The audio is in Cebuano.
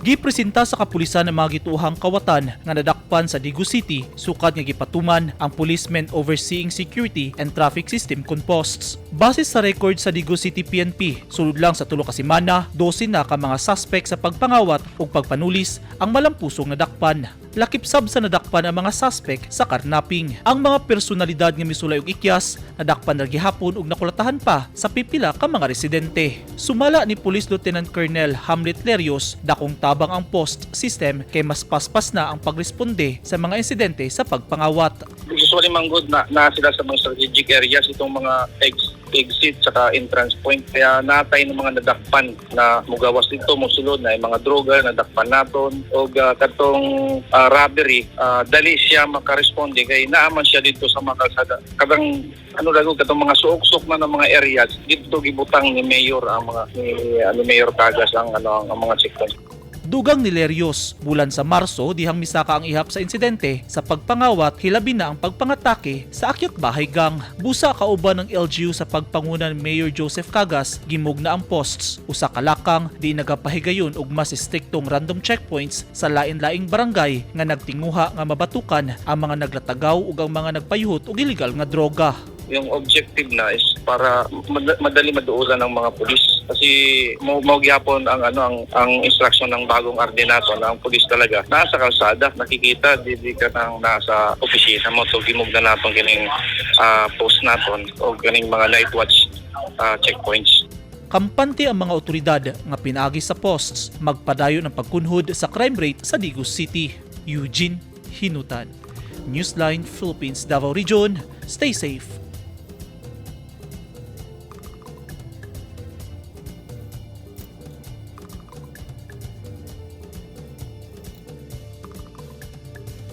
Gipresenta sa kapulisan ang mga gituohang kawatan nga nadakpan sa Digos City sukad nga gipatuman ang Policemen Overseeing Security and Traffic System kon POSTS. Base sa record sa Digos City PNP, sulod lang sa 3 ka semana, 12 na ka mga suspect sa pagpangawat ug pagpanulis ang malampusong nadakpan. Lakip sab sa nadakpan ang mga suspect sa carnapping. Ang mga personalidad nga misulay og ikyas nadakpan ra gihapon ug nakulatahan pa sa pipila ka mga residente. Sumala ni Police Lieutenant Colonel Hamlet Lerios, dakong tabang ang POST system kay mas paspas na ang pagresponde sa mga insidente sa pagpangawat. Usually manggod na sila sa mga strategic areas, itong mga exit saka entrance point, kaya natay ng mga nadakpan na mugawas dito, musulod na yung mga droga nadakpan naton o katong robbery, dali siya makaresponde kay naaman siya dito sa mga kalsada, kadang ano lago katong mga suok-suok na ng mga areas dito. Gibutang ni Mayor ang mga ni Mayor Tagas ang ano ang mga checkpoint. Dugang ni Lerios, bulan sa Marso dihang misaka ang ihap sa insidente sa pagpangawat, hilabi na ang pagpangatake sa akyat bahay gang. Busa kauban ng LGU sa pagpanguna ni Mayor Joseph Cagas, gimugna ang POSTS. Usa ka lakang di nagapahigayon og mas estriktong random checkpoints sa lain-laing barangay nga nagtinguha nga mabatukan ang mga naglatagaw ug ang mga nagpayuhot og illegal nga droga. Yung objective na is para madali maduulan ng mga pulis kasi mo gyapon ang ano ang instruction ng bagong RD nato na ang pulis talaga nasa kalsada nakikita, di ka nang nasa opisina mo. So gimugna naton kining post naton o kining mga night watch checkpoints. Kampante ang mga otoridad nga pinaagi sa POSTS magpadayon ang pagkunhod sa crime rate sa Digos City. Eugene Hinutan, Newsline Philippines, Davao Region. Stay safe.